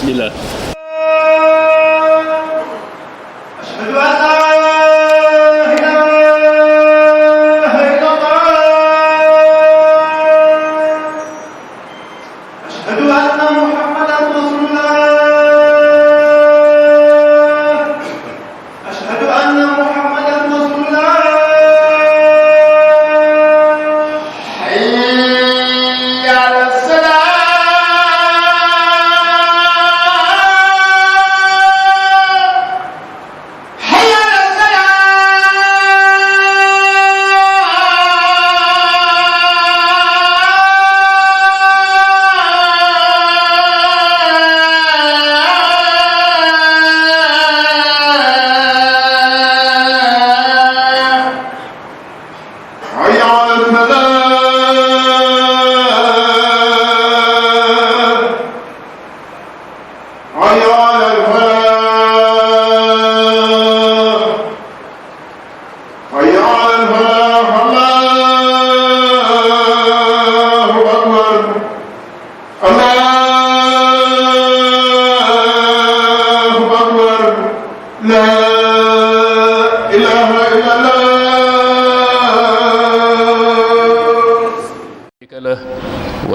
bismillah.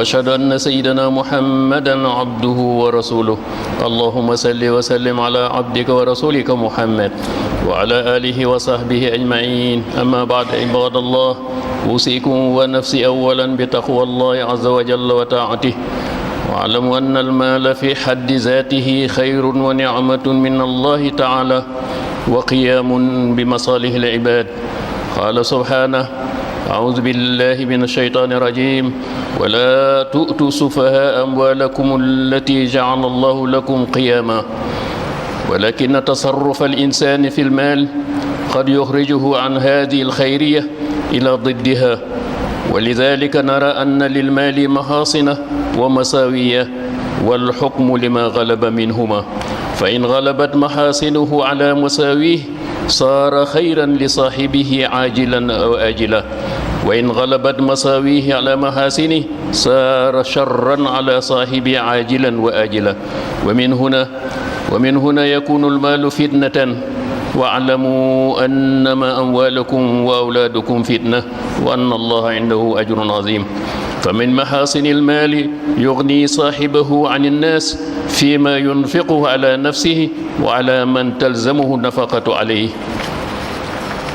وأشهد أن سيدنا محمدا عبده ورسوله اللهم صل وسلم على عبدك ورسولك محمد وعلى آله وصحبه أجمعين أما بعد عباد الله أوصيكم ونفسي أولا بتقوى الله عز وجل وطاعته واعلموا أن المال في حد ذاته خير ونعمة من الله تعالى وقيام بمصالح العباد قال سبحانه أعوذ بالله من الشيطان الرجيم ولا تؤتوا السفهاء أموالكم التي جعل الله لكم قياما ولكن تصرف الإنسان في المال قد يخرجه عن هذه الخيرية إلى ضدها ولذلك نرى أن للمال محاصن ومساوية والحكم لما غلب منهما فإن غلبت محاسنه على مساويه صار خيرا لصاحبه عاجلا أو آجلا وإن غلبت مساويه على محاسنه صار شرا على صاحبه عاجلا وآجلا ومن هنا يكون المال فتنة واعلموا أنما أموالكم وأولادكم فتنة وأن الله عنده أجر عظيم فمن محاسن المال يغني صاحبه عن الناس فيما ينفقه على نفسه وعلى من تلزمه النفقة عليه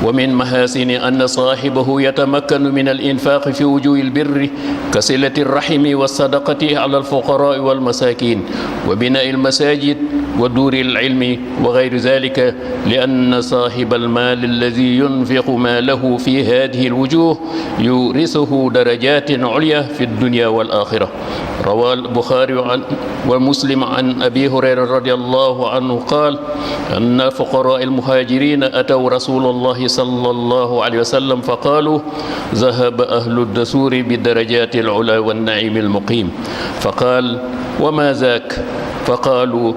ومن محاسن أن صاحبه يتمكن من الإنفاق في وجوه البر كصلة الرحم والصدقة على الفقراء والمساكين وبناء المساجد ودور العلم وغير ذلك لأن صاحب المال الذي ينفق ماله في هذه الوجوه يورثه درجات عليا في الدنيا والآخرة روى البخاري ومسلم عن أبي هريرة رضي الله عنه قال أن فقراء المهاجرين أتوا رسول الله صلى الله عليه وسلم فقالوا ذهب أهل الدثور بالدرجات العلى والنعيم المقيم فقال وما ذاك فقالوا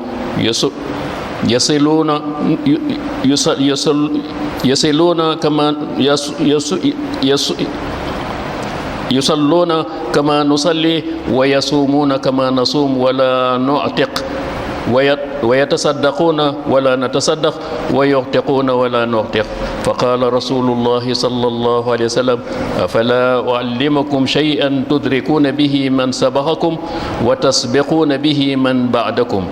يصلون كما نصلي ويصومون كما نصوم ولا نعتق ويتصدقون ولا نتصدق ويعتقون ولا نعتق فقال رسول الله صلى الله عليه وسلم أفلا أعلمكم شيئا تدركون به من سبقكم وتسبقون به من بعدكم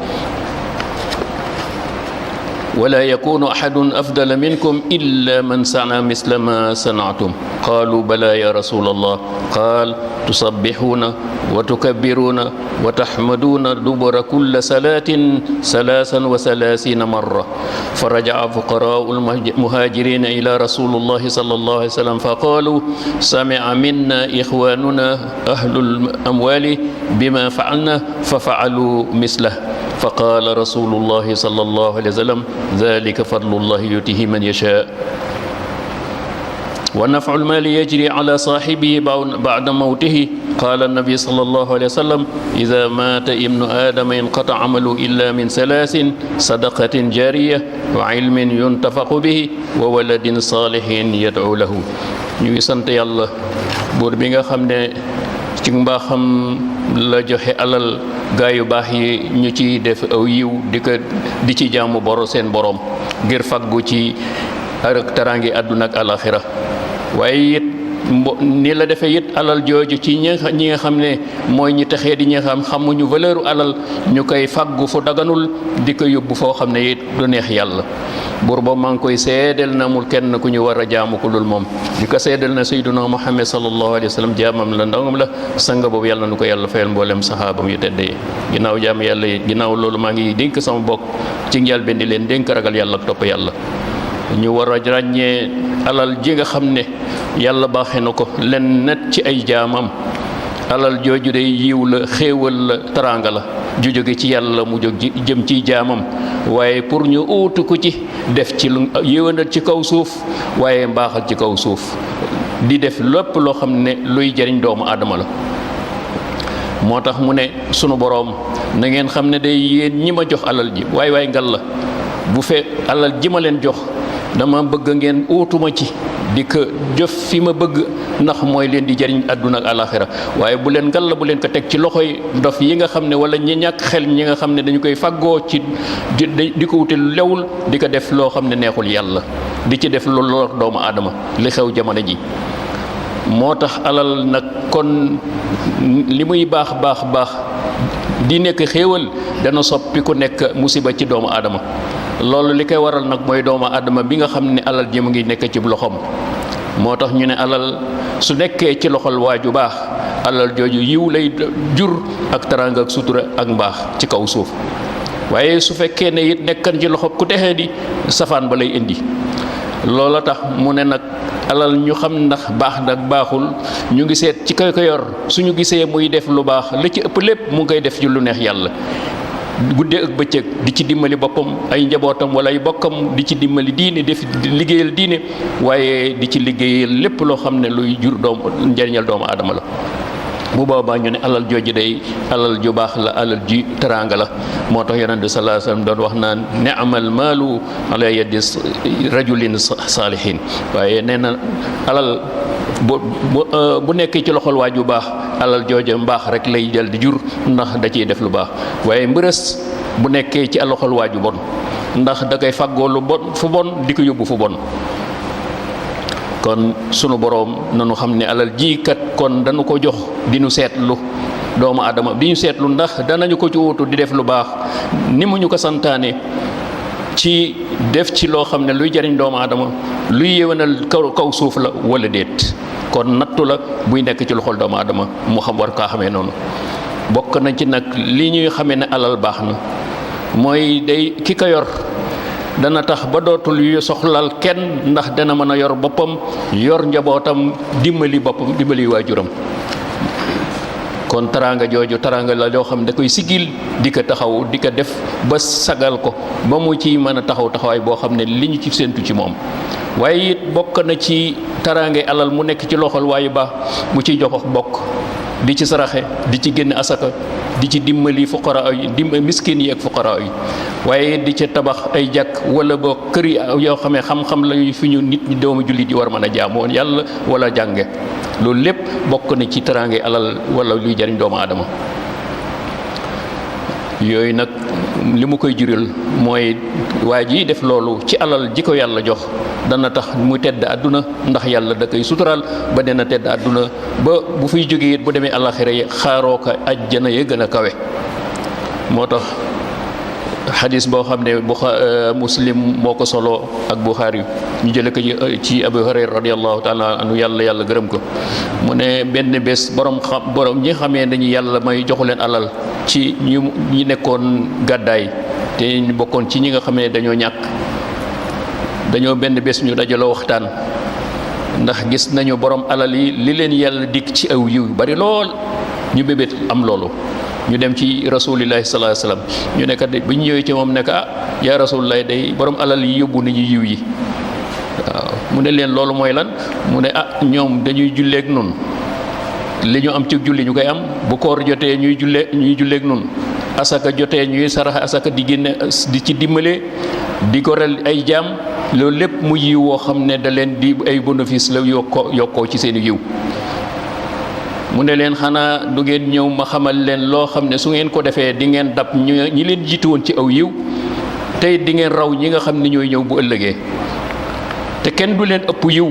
ولا يكون أحد أفضل منكم إلا من صنع مثل ما صنعتم قالوا بلى يا رسول الله قال تسبحون وتكبرون وتحمدون دبر كل صلاة 33 مرة فرجع فقراء المهاجرين إلى رسول الله صلى الله عليه وسلم فقالوا سمع منا إخواننا أهل الأموال بما فعلنا ففعلوا مثله فقال رسول الله صلى الله عليه وسلم ذلك فضل الله يؤتيه من يشاء ونفع المال يجري على صاحبه بعد موته قال النبي صلى الله عليه وسلم إذا مات ابن آدم انقطع عمله إلا من 3 صدقة جارية وعلم ينتفع به وولد صالح يدعو له ñuy sant yàlla buur bi nga xam ne ci mbaaxam la joxe alal gaa yu baax yi ñu ciy def aw yiw di ci jaamu seen borom ngir faggu ci ak taraangi àdduna ak alaxira waaye it ni la defee it alal jooju ci ñi nga xam ne mooy ñi texee di ñi nga xam xamuñu valeur alal ñu koy faggu fu daganul di ko yóbbu foo xam ne it du neex yàlla. buur ba maa ngi koy seedeel na mul kenn ku ñu war a jaamu ku dul moom di ko seedeel na sayyiduna Muhammad sallallahu alayhi wa sallam jaamam la ndawam la sanga boobu yàlla nu ko yàlla fayal mboolem saxaabam yu tedd yi. ginnaaw jaam yàlla yi ginnaaw loolu maa ngi dénk sama bokk ci njëlbéen di leen dénk ragal yàlla ak topp yàlla. ñu war a ràññee alal ji nga xam ne yàlla baaxee na ko len net ci ay jaamam alal jooju day yiw la xéewal la taraanga la ju jóge ci yàlla mu jóg jëm ci jaamam waaye pour ñu uutu ko ci def ci lu yéwénal ci kaw suuf waaye mbaaxal ci kaw suuf di def lépp loo xam ne luy jariñ doomu aadama la. moo tax mu ne sunu boroom na ngeen xam ne day yéen ñi ma jox alal ji waay ngal la bu fee alal ji ma leen jox dama bëgg ngeen uutuma ci di ko jëf fi ma bëgg ndax mooy leen di jariñ àdduna ak alaxira waaye bu leen ngal la bu leen ko teg ci loxoy ndof yi nga xam ne wala ñi ñàkk xel ñi nga xam ne dañu koy faggoo ci di ko wute lewul di ko def loo xam ne neexul yàlla di ci def lu lor doomu aadama li xew jamono ji. moo tax alal nag kon li muy baax di nekk xéewal dana soppi ku nekk musiba ci doomu aadama. loolu li koy waral nag mooy doomu aadama bi nga xam ne alal ji mu ngi nekk ci loxoom. moo tax ñu ne alal su nekkee ci loxol waaju baax alal jooju yiw lay jur ak teraanga ak sutura ak mbaax ci kaw suuf waaye su fekkee ne it nekkan ci loxo ku texee di safaan ba lay indi. loola tax mu ne nag alal ñu xam ndax baax nag baaxul ñu ngi seet ci koy ko yor suñu gisee muy def lu baax la ci ëpp lépp mu ngi koy def ci lu neex yàlla guddee ak bëccëg di ci dimbali boppam ay njabootam wala ay bokkam di ci dimbali diine def liggéeyal diine waaye di ci liggéeyal lépp loo xam ne luy jur njariñal doomu aadama la. bu boobaa ñu ne alal jooju day alal ju baax la alal ji teraanga la. moo tax yonent bi sallallahu alayhi wasallam doon wax naan ni'mal maalu ala yadi rajulin saalihin waaye nee na alal bu nekkee ci loxol waaj bu baax alal jooju mbaax rek lay jël di jur ndax da ciy def lu baax waaye mbërës bu nekkee ci loxol waaju bon ndax da koy faggoo lu bon fu bon di ko yóbbu fu bon. kon sunu boroom nanu xam ne alal ji kat kon dañu ko jox di nu seetlu doomu aadama di ñu seetlu ndax danañu ko ci wutu di def lu baax ni mu ñu ko santaane ci def ci loo xam ne luy jariñ doomu aadama luy yéwénal kaw suuf la wala déet. kon nattu la buy nekk ci loxol doomu aadama mu xam war kaa xamee noonu. bokk na ci nag li ñuy xamee ne alal baax na mooy day ki ko yor dana tax ba dootul yu soxlal kenn ndax dana mën a yor boppam yor njabootam dimbali boppam dimbali waajuram. kon taraanga jooju taraanga la loo xam ne da koy sigil di ko taxaw di ko def ba sagal ko ba mu ci mën a taxawaay boo xam ne li ñu ci séentu ci moom. waaye it bokk na ci taraange alal mu nekk ci loxol waayu baax mu ciy jox bokk di ci saraxe di ci génn asaka di ci dimbali fuqara yi miskin yi ak fuqara yi waaye di ca tabax ay jàkk wala boo kër yi yoo xam ne xam-xam la fi ñu nit ñi doomu jullit yi war mën a jaamoo yàlla wala jànge loolu lépp bokk na ci taraange alal wala luy jariñ doomu aadama. yooyu nag li mu koy jural mooy waa ji def loolu ci alal ji ko yàlla jox dana tax mu tedd àdduna ndax yàlla da koy suturaal ba dina tedd àdduna ba bu fiy jógee it bu demee àllaxira yi xaaroo ko ajjana ya gën a kawe. moo tax xadis boo xam ne muslim moo ko solo ak buxaari ñu jële ko ci abu hurayra radiallahu taala anhu yàlla gërëm ko mu ne benn bés borom ñi xamee dañu yàlla may joxu leen alal ci ñi nekkoon gàddaay te ñu bokkoon ci ñi nga xam ne dañoo ñàkk dañoo benn bés ñu dajaloo waxtaan ndax gis nañu borom alal yi li leen yàlla dikk ci aw yiw bari lool ñu bébét am loolu. ñu dem ci rasulillahi sallallahu alayhi wasallam ñu nekkat bi ñu ñëwee ci moom nekk yaa rasulillahi day borom alal yi yóbbu nañu yiw yi waaw mu ne leen loolu mooy lan mu ne ñoom dañuy julleeg nun li ñu am ci julli ñu koy am bu koor jotee ñuy julleeg nun asaka jotee ñuy sarax asaka di génne di ci dimbale di goreel ay jaam loolu lépp mu yiw woo xam ne da leen di ay bénéfice la yokkoo ci seen yiw mu ne leen xanaa du ngeen ñëw ma xamal leen loo xam ne su ngeen ko defee di ngeen dab ñi leen jiitu woon ci aw yiw tey di ngeen raw ñi nga xam ne ñooy ñëw bu ëllëgee te kenn du leen ëpp yiw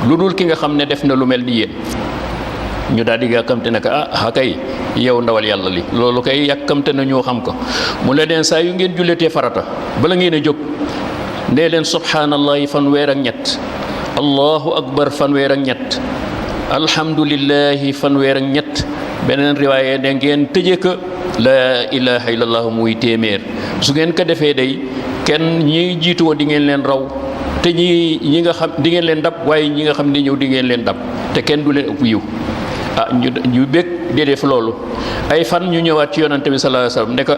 lu dul ki nga xam ne def na lu mel ni yéen. ñu daal di yàkkamte ne kay yow ndawal yàlla li loolu kay yàkkamte na ñoo xam ko mu ne leen saa yu ngeen julletee farata bala ngeen a jóg nee leen subhaanallahi fanweer ak ñett allahu akbar fanweer ak ñett alhamdulillahi fanweer ak ñett beneen riwaaye ne ngeen tëje ko laa ilaha illallah muy téeméer su ngeen ko defee day kenn ñi jiitu woon di ngeen leen raw te ñi nga xam di ngeen leen dab waaye ñi nga xam ne ñëw di ngeen leen dab te kenn du leen ëpp yiw ñu bég di def loolu ay fan ñu ñëwaat ci yonante bi sallallahu alayhi wasallam ne ko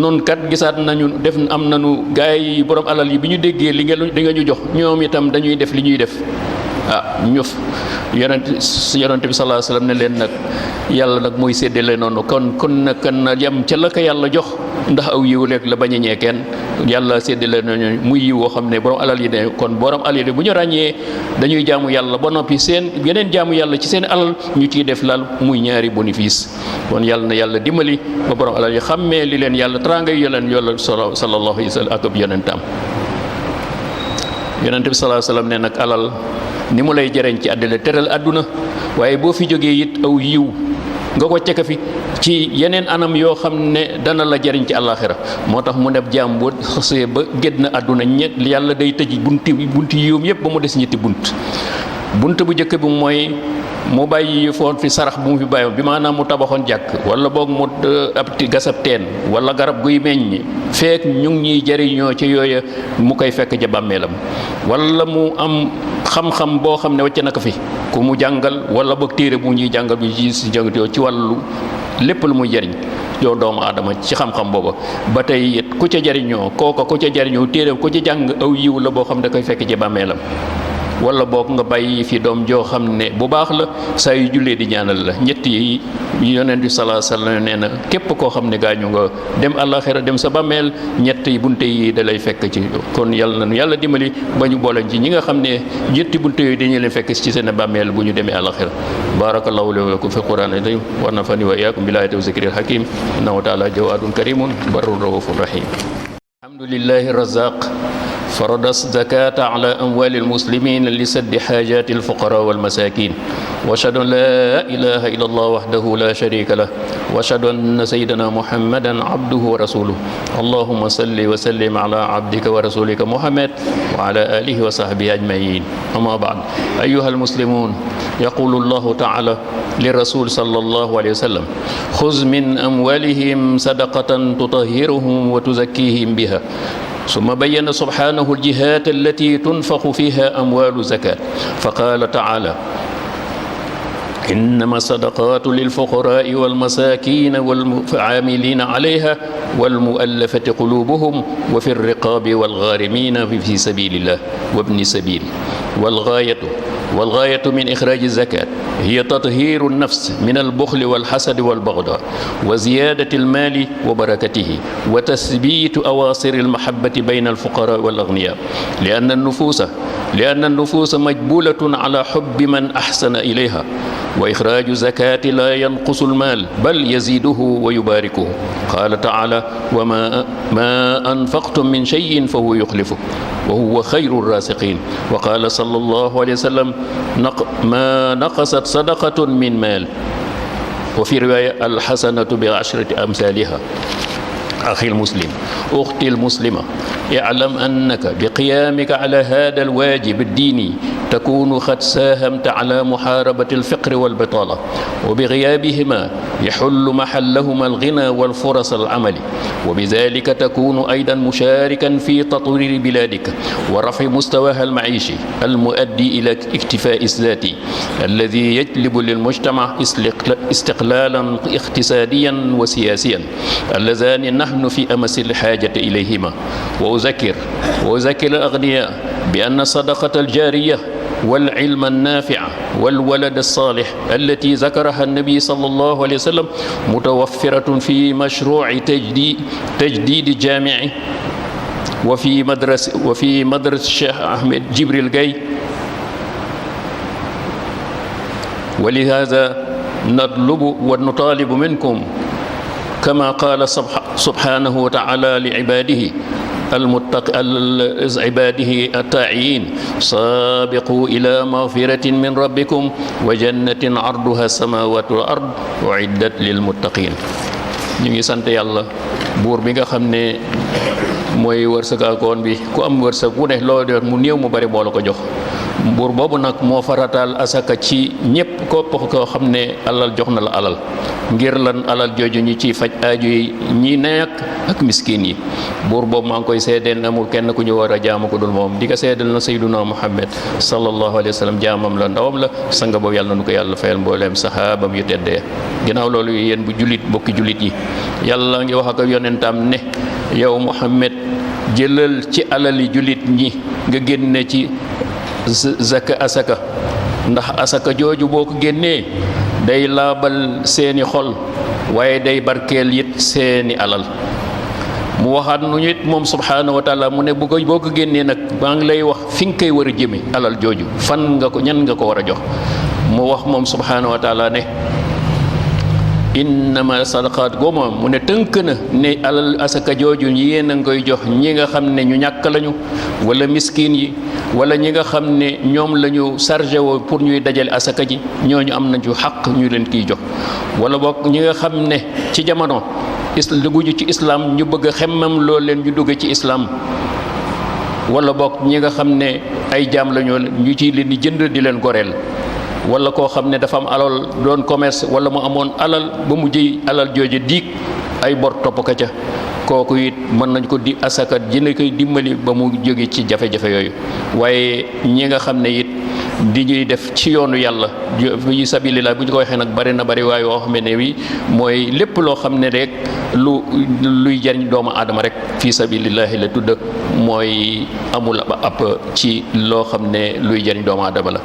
nun kat gisaat nañu def am nañu gaay yi borom alal yi bi ñu déggee li nga ñu jox ñoom itam dañuy def li ñuy def yonante bi sallallahu alayhi wasallam ne leen nag yàlla nag mooy séddale noonu kon nag kan na yem ca la ko yàlla jox ndax aw yiw rek la bañ a ñee kenn yàlla séddale nañu muy yiw woo xam ne borom alal yi ne kon borom alal yi bu ñu ràññee dañuy jaamu yàlla ba noppi seen yeneen jaamu yàlla ci seen alal ñu ciy def lal muy ñaari bénéfice kon yàlla na yàlla dimbali ba borom alal yi xàmmee li leen yàlla teraanga yi leen yàlla sallallahu alayhi wa sallam ak ab yonentam yonent bi sallallahu alayhi wa sallam ne nag alal ni mu lay jëriñ ci àddina teral àdduna waaye boo fi jógee it aw yiw nga ko ceka fi ci yeneen anam yoo xam ne dana la jëriñ ci àllaaxira moo tax mu neb jaam boo xasee ba génn àdduna yàlla day tëj bunti yiwam yépp ba mu des ñetti bunt bu njëkk bi mooy mu bàyyi foon fi sarax bu mu fi bàyyoon bi maanaam mu tabaxoon jàkk wala boog mu gasab teen wala garab guy meññ feek ñu ngi ñuy jëriñoo ci yooya mu koy fekk ca bàmmeelam wala mu am xam-xam boo xam ne wàcc na ko fi ku mu jàngal wala boog téere bu ñuy jàngal bu ci jàngatoo ci wàllu lépp lu muy jëriñ yow doomu aadama ci xam-xam booba ba tey it ku ca jëriñoo kooka ku ca jëriñoo téere ku ca jàng aw yiw la boo xam ne da koy fekk ci bàmmeelam wala boog nga bàyyi fi doom joo xam ne bu baax la saa yu jullee di ñaanal la ñett yi yonent bi sallallahu alayhi wasallam nee na képp koo xam ne gaañu nga dem àllaxira dem sa bàmmeel ñett yi bunte yi da lay fekk ci kon yàlla nañu yàlla dimbali ba ñu booleñ ci ñi nga xam ne ñetti bunte yooyu dañu leen fekk ci seen bàmmeel bu ñu demee àllaxira barakallahu li wa lakum fi qur'an azim wa nafani wa iyyakum bil ayati wa zikril hakim innahu ta'ala jawadun karimun barrun raufur rahim alhamdulillahi razzaq فرض الزكاة على أموال المسلمين لسد حاجات الفقراء والمساكين وأشهد أن لا إله إلا الله وحده لا شريك له وأشهد أن سيدنا محمدا عبده ورسوله اللهم صل وسلم على عبدك ورسولك محمد وعلى آله وصحبه أجمعين أما بعد أيها المسلمون يقول الله تعالى للرسول صلى الله عليه وسلم خذ من أموالهم صدقة تطهرهم وتزكيهم بها ثم بين سبحانه الجهات التي تنفق فيها أموال الزكاة فقال تعالى إنما الصدقات للفقراء والمساكين والعاملين عليها والمؤلفة قلوبهم وفي الرقاب والغارمين في سبيل الله وابن سبيل والغاية من إخراج الزكاة هي تطهير النفس من البخل والحسد والبغضاء وزيادة المال وبركته وتثبيت أواصر المحبة بين الفقراء والأغنياء لأن النفوس مجبولة على حب من أحسن إليها وإخراج الزكاة لا ينقص المال بل يزيده ويباركه قال تعالى ما أنفقتم من شيء فهو يخلفه وهو خير الرازقين وقال صلى الله عليه وسلم ما نقصت صدقة من مال وفي رواية الحسنة بعشرة أمثالها أخي المسلم أختي المسلمة اعلم أنك بقيامك على هذا الواجب الديني تكون قد ساهمت على محاربة الفقر والبطالة وبغيابهما يحل محلهما الغنى والفرص العمل وبذلك تكون أيضا مشاركا في تطوير بلادك ورفع مستواها المعيشي المؤدي إلى اكتفاء الذاتي الذي يجلب للمجتمع استقلالا اقتصاديا وسياسيا اللذان نحن في أمس الحاجة إليهما وأذكر الأغنياء بأن الصدقة الجارية والعلم النافع والولد الصالح التي ذكرها النبي صلى الله عليه وسلم متوفرة في مشروع تجديد الجامع وفي مدرسة الشيخ أحمد جبريل جاي ولهذا نطلب ونطالب منكم كما قال سبحانه وتعالى لعباده عباده الطاعين سابقوا إلى مغفرة من ربكم وجنة عرضها السماوات والأرض أعدت للمتقين. ñu ngi sant yàlla buur bi nga xam ne mooy wërsëgaakoon bi ku am wërsëg wu ne loo def mu néew mu bari moo la ko jox. buur boobu nag moo farataal asaka ci ñépp képp koo xam ne alal jox na la alal ngir lan alal jooju ñu ciy faj aaju yi ñi nekk ak miskin yi. buur boobu maa ngi koy seedeel amul kenn ku ñu war a jaamu ko dul moom di ko seedeel na sayyiduna Muhammad sallallahu alayhi wa sallam jaamam la ndawam la sanga boobu yàlla na nu ko yàlla fayal mbooleem saxaabam yu teddee. ginnaaw loolu yéen bu jullit bokki jullit yi yàlla ngi wax ak yonentam ne yow Muhammad jëlal ci alali jullit ñi nga génne ci asaka ndax asaka jooju boo ko génnee day laabal seeni xol waaye day barkeel it seeni alal. mu waxaat nu it moom subhaanahu wa taala mu ne boo ko génnee nag maa ngi lay wax fi nga koy war a jëme alal jooju fan nga ko ñan nga ko war a jox. mu wax moom subhaanahu wa taala ne innama sadaqaat gooma mu ne tënk na ne alal asaka jooju yéen a ngi koy jox ñi nga xam ne ñu ñàkk lañu wala miskin yi wala ñi nga xam ne ñoom la ñu chargé woo pour ñuy dajale asaka ji ñooñu am nañu xaq ñu leen kiy jox. wala boog ñi nga xam ne ci jamono dugguñu ci islam ñu bëgg a xemmam loolu leen ñu dugg ci islam wala boog ñi nga xam ne ay jaam lañu ñu ci leen di jënd di leen goreel. wala koo xam ne dafa am alal doon commerce wala mu amoon alal ba mu jëy alal jooju diig ay bor topp ka ca kooku it mën nañ ko di asaka dina koy dimbali ba mu jóge ci jafe-jafe yooyu. waaye ñi nga xam ne it di ñuy def ci yoonu yàlla fi sabilillah bu ñu ko waxee nag bari na bari waaye yoo xam ne wi mooy lépp loo xam ne rek luy jariñ doomu aadama rek fi sabilillahi la tudd mooy amul ab ci loo xam ne luy jariñ doomu aadama la.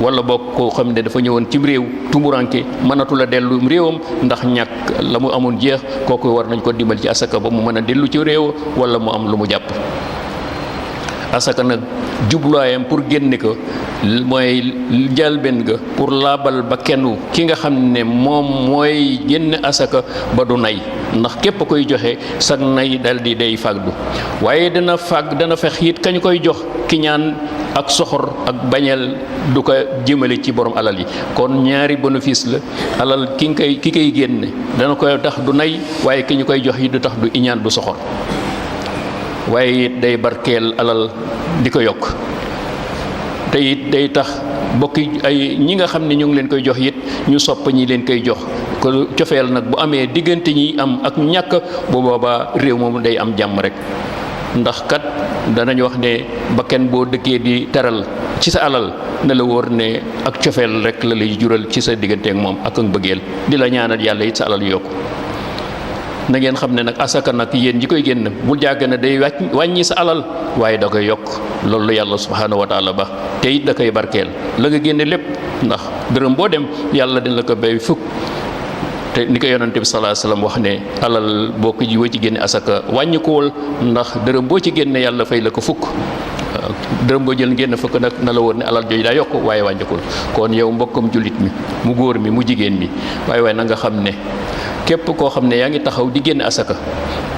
wala boog koo xam ne dafa ñëwoon cim réew tumuranke mënatu la dellu réewam ndax ñàkk la mu amoon jeex kooku war nañ ko dimbal ci asaka ba mu mën a dellu ci réew wala mu am lu mu jàpp. asaka nag jubluwaayam pour génne ko mooy jalben ga pour laabal ba kenn ki nga xam ne moom mooy génne asaka ba du nay ndax képp koy joxe sag nay dal di day fàgdu waaye dana fex it kañ koy jox ki ñaan ak soxor ak bañal du ko jëmale ci borom alal yi. kon ñaari bénéfice la alal ki koy génne dana koy tax du nay waaye ki ñu koy jox yi du tax du iñaan du soxor waaye it day barkeel alal di ko yokk te it day tax bokki ay ñi nga xam ne ñu ngi leen koy jox it ñu sopp ñi leen koy jox ko cofeel nag bu amee diggante ñi am ak ñàkk bu boobaa réew moom day am jàmm rek. ndax kat danañ wax ne ba kenn boo dëkkee di teral ci sa alal na la wóor ne ak cofeel rek la lay jural ci sa diggante ak moom ak bëggeel di la ñaanal yàlla it sa alal yokku. na ngeen xam ne nag asaka nag yéen ñi koy génn bul jàgg ne day wàññi sa alal waaye da koy yokk loolu la yàlla subhaanahu wa taala ba te it da koy barkeel la nga génne lépp ndax dërëm boo dem yàlla dina la ko bay fukk. te ni ko yonante bi sallallahu alayhi wasallam wax ne alal boo ko jiwoo ci génne asaka wàññikuwul ndax dërëm boo ci génne yàlla fay la ko fukk. dërëm boo jël génn fukk nag na la woon ne alal jooju daa yokk waaye wàññikul. kon yow mbokkam jullit mi mu góor mi mu jigéen mi waaye na nga xam ne képp koo xam ne yaa ngi taxaw di génne asaka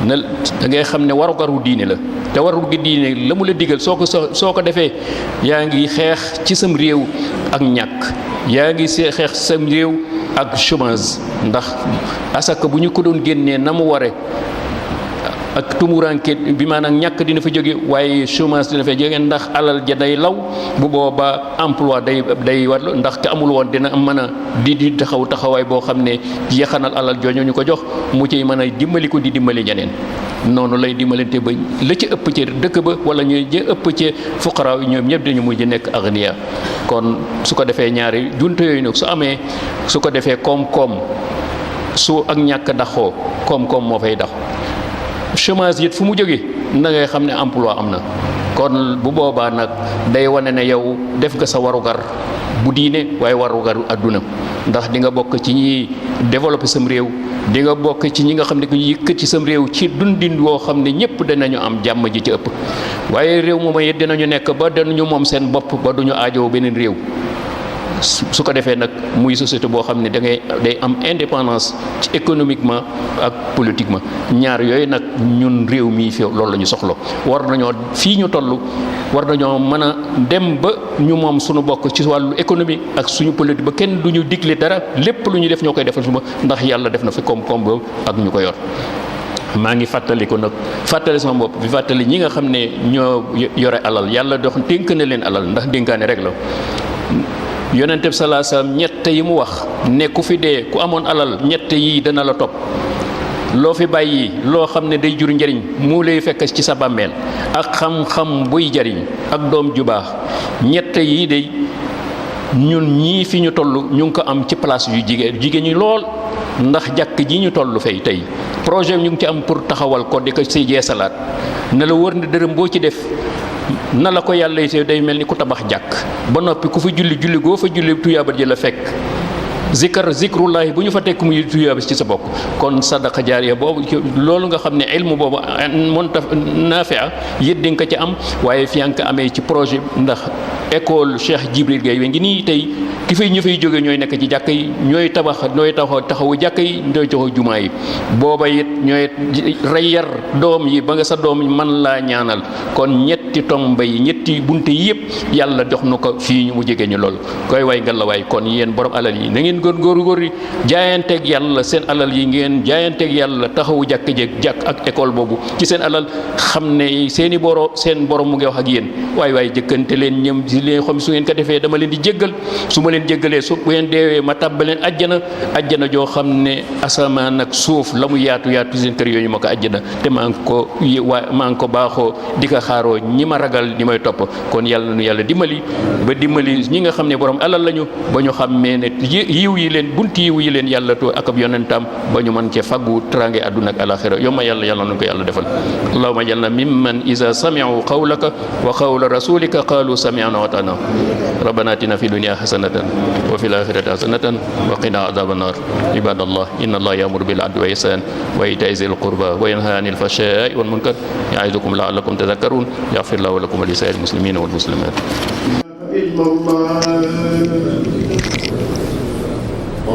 na da ngay xam ne warugaru diine la te waru gi diine la mu la digal soo ko defee yaa ngi xeex ci sam réew ak ñàkk yaa ngi xeex sam réew ak chômage ndax asaka bu ñu ko doon génnee na mu ware ak tumuranke bi maanaam ñàkk dina fa jóge waaye chômage dina fa jóge ndax alal ja day law bu boobaa emploi day war ndax te amul woon dina mën a di taxawaay boo xam ne yaxanal alal jooju ñu ko jox mu ciy mën a dimbali ko di dimbali ñeneen noonu lay dimbalante ba la ci ëpp ci dëkk ba wala ñu ëpp ci fuqaraaw yi ñoom ñëpp dañu mujj nekk agniya. kon su ko defee ñaari junte yooyu nag su amee su ko defee koom-koom su ak ñàkk daxoo koom-koom moo fay dax chômage it fu mu jógee na ngay xam ne emploi am na. kon bu boobaa nag day wane ne yow def nga sa warugar bu diine waaye warugaru àdduna ndax di nga bokk ci ñi développé sam réew di nga bokk ci ñi nga xam ne ku yëkkat ci sam réew ci dundin woo xam ne ñëpp danañu am jàmm ji ci ëpp. waaye réew moom it dinañu nekk ba danañu moom seen bopp ba duñu aajoo beneen réew su ko defee nag muy société boo xam ne day am indépendance ci économiquement ak politiquement. ñaar yooyu nag ñun réew mii fi loolu la ñu soxla. war nañoo fii ñu toll war nañoo mën a dem ba ñu moom suñu bokk ci wàllu économique ak suñu politique ba kenn du ñu digle dara lépp lu ñu def ñoo koy defal suma ndax yàlla def na fi koom-koom boobu ak ñu ko yor. maa ngi fàttali ko nag fàttali sama bopp bi fàttali ñi nga xam ne ñoo yore alal yàlla dox dénk na leen alal ndax dénkaane rek la. yonente bi salaa salaam ñett yi mu wax ne ku fi dee ku amoon alal ñett yi dana la topp. loo fi bàyyi loo xam ne day jur njëriñ mu lay fekk ci sa bàmmeel ak xam-xam buy jariñ ak doom ju baax ñett yi day ñun ñii fi ñu toll ñu ngi ko am ci place yu jigéen ñi lool ndax jàkk ji ñu toll fay tey projet ñu ngi ci am pour taxawal ko di ko si jeesalaat ne la wër ne dërëm boo ci def na la ko yàlla yi day mel ni ku tabax jàkk ba noppi ku fa julli goo fa julli tuyaaba ji la fekk zikrullahi bu ñu fa tekk muy tuyaaba ci sa bokk kon sadaqa jaariya boobu loolu nga xam ne ilmu boobu nafia yët di nga ko ci am waaye fi nga ko amee ci projet ndax école Cheikh Djibril Gueye we ngi nii tey ki fay ñu fay jóge ñooy nekk ci jàkk yi ñooy taxawu jàkk yi ñooy taxawu jumaa yi booba it ñooy rey yar doom yi ba nga sa doom man laa ñaanal kon ñetti tomba yi ñetti bunte yi yëpp yàlla jox na ko fii mu jege ñu lool koy way ngal la waay kon yéen borom alal yi na ngeen góor yi jaayanteeg yàlla seen alal yi ngeen jaayanteeg yàlla taxawu jàkk ak école boobu ci seen alal xam ne seen borom mu ngi wax ak yéen waay jëkkante leen ñëm si leen xam su ngeen ko defee dama leen di jéggal su ma leen jéggalee su bu ngeen deewee ma tàbbaleen ajjana joo xam ne asamaan ak suuf la mu yaatu seen kër yooyu ma ko ajjana te maa ngi ko baaxoo di ko xaaroo ñi ma ragal ñi may topp kon yàlla nu yàlla dimbali ñi nga xam ne borom alal lañu ba ñu xàmmee ne yiw yi leen bunti yiw yi leen yàlla to ak ab yonentam ba ñu mën cee faggu trange àdduna ak alaxira yomma yàlla nañu ko yàlla defal allahumma jalna mimman iza sami'u qawlaka wa qawla rasulika qalu sami'na wa ata'na rabbana atina fi dunya hasanatan wa fil akhirati hasanatan wa qina adhaban nar ibadallah inna allaha ya'muru bil adli wa ihsan wa ita'i zil qurba wa yanha 'anil fahsha'i wal munkar ya'idukum la'allakum tadhakkarun yaghfirullahu lakum wa lisa'iril muslimina wal muslimat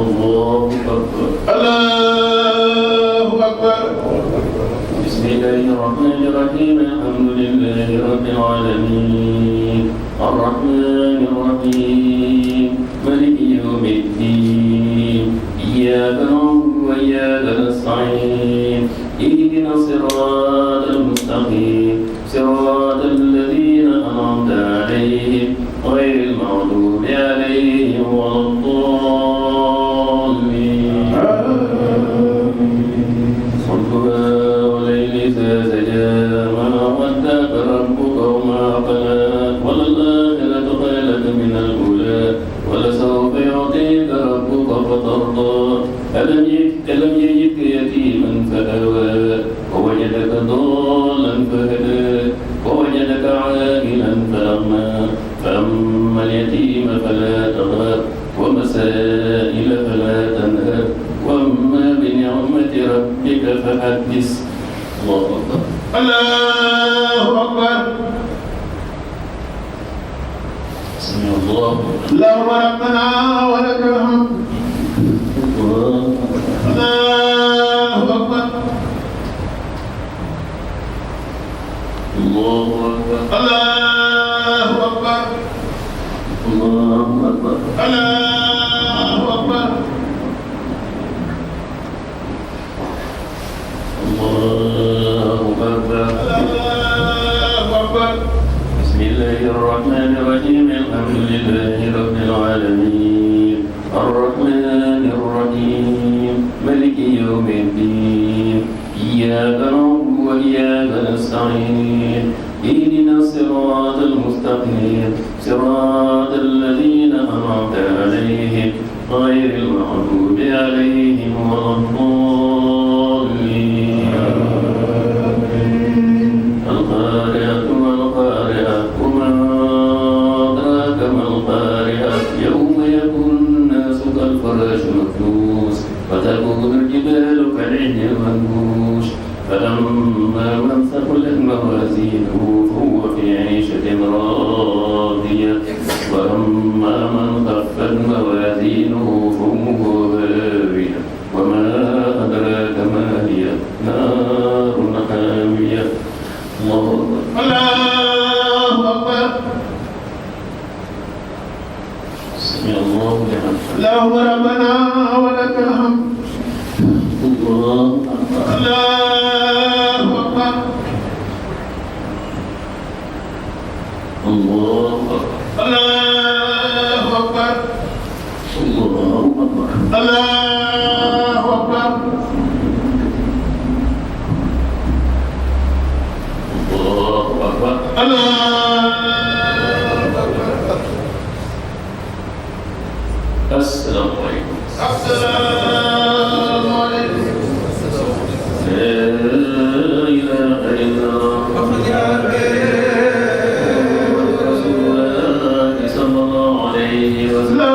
الله أكبر الله أكبر بسم الله الرحمن الرحيم الحمد لله رب العالمين الرحمن الرحيم مالك يوم الدين إياك نعبد وإياك نستعين اهدنا الصراط المستقيم صراط الذين أنعمت عليهم غير المغضوب عليهم ولا الضالين صلوا وليل إذا سجى ما ودعك ربك وما قلى وللآخرة خير لك من الأولى ولسوف يعطيك ربك فترضى ألم يجدك يتيما فآوى ووجدك ضالا فهدى ووجدك عائلا فأغنى فأما اليتيم فلا تقهر ومسائل فلا تنهر وأما بنعمة ربك فحدث الله أكبر الله أكبر سمع الله اللهم ربنا ولك الحمد الله أكبر الله أكبر الله أكبر الله أكبر الله أكبر الله أكبر الله أكبر بسم الله الرحمن الرحيم الحمد لله رب العالمين الرحمن الرحيم مالك يوم الدين إياك نعبد وإياك نستعين اهدنا الصراط المستقيم صراط الذين أنعمت عليهم غير المغضوب عليهم ولا الضالين القارعة ما القارعة وما أدراك ما القارعة يوم يكون الناس كالفراش المبثوث وتكون الجبال كالعهن المنفوش فأما من ثقلت موازينه فهو في عيشة راضية وأما من خفت موازينه فأمه هاوية وما أدراك ما هي نار حامية الله أكبر الله أكبر سمع الله لمن حمده اللهم ربنا ولك الحمد الله أكبر الله أكبر الله أكبر الله أكبر الله أكبر الله أكبر الله أكبر السلام عليكم السلام عليكم لا إله إلا الله رسول الله صلى الله عليه وسلم لا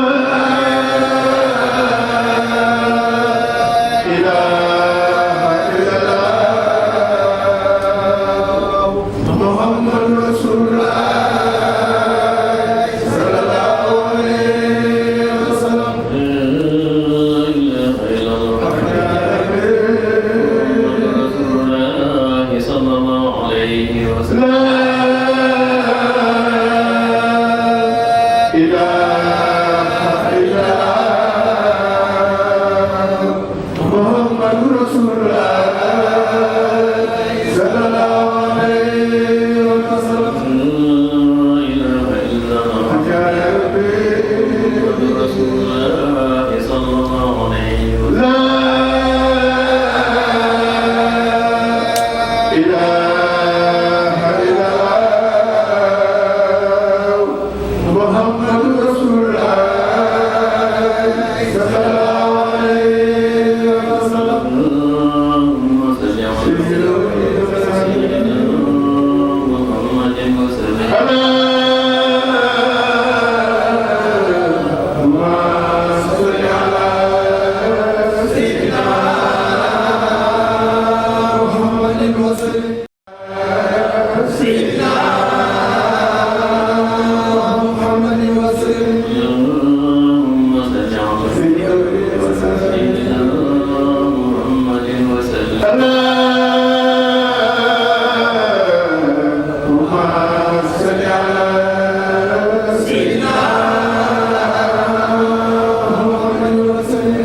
إله إلا الله محمد رسول الله صلى الله عليه وسلم لا إله إلا الله رسول الله صلى الله عليه وسلم لا إله إلا الله محمد رسول الله صلى الله عليه وسلم لا إله إلا الله يا ربي رسول الله صلى الله عليه وسلم لا إله إلا الله محمد رسول الله صلى الله عليه وسلم اللهم صل على سيدنا محمد وسلم اللهم صل على سيدنا محمد وسلم سيدنا محمد وسلم اللهم صل على سيدنا محمد وسلم اللهم صل على سيدنا محمد وسلم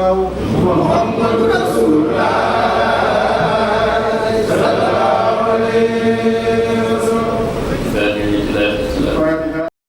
محمد رسول الله صلى الله عليه وسلم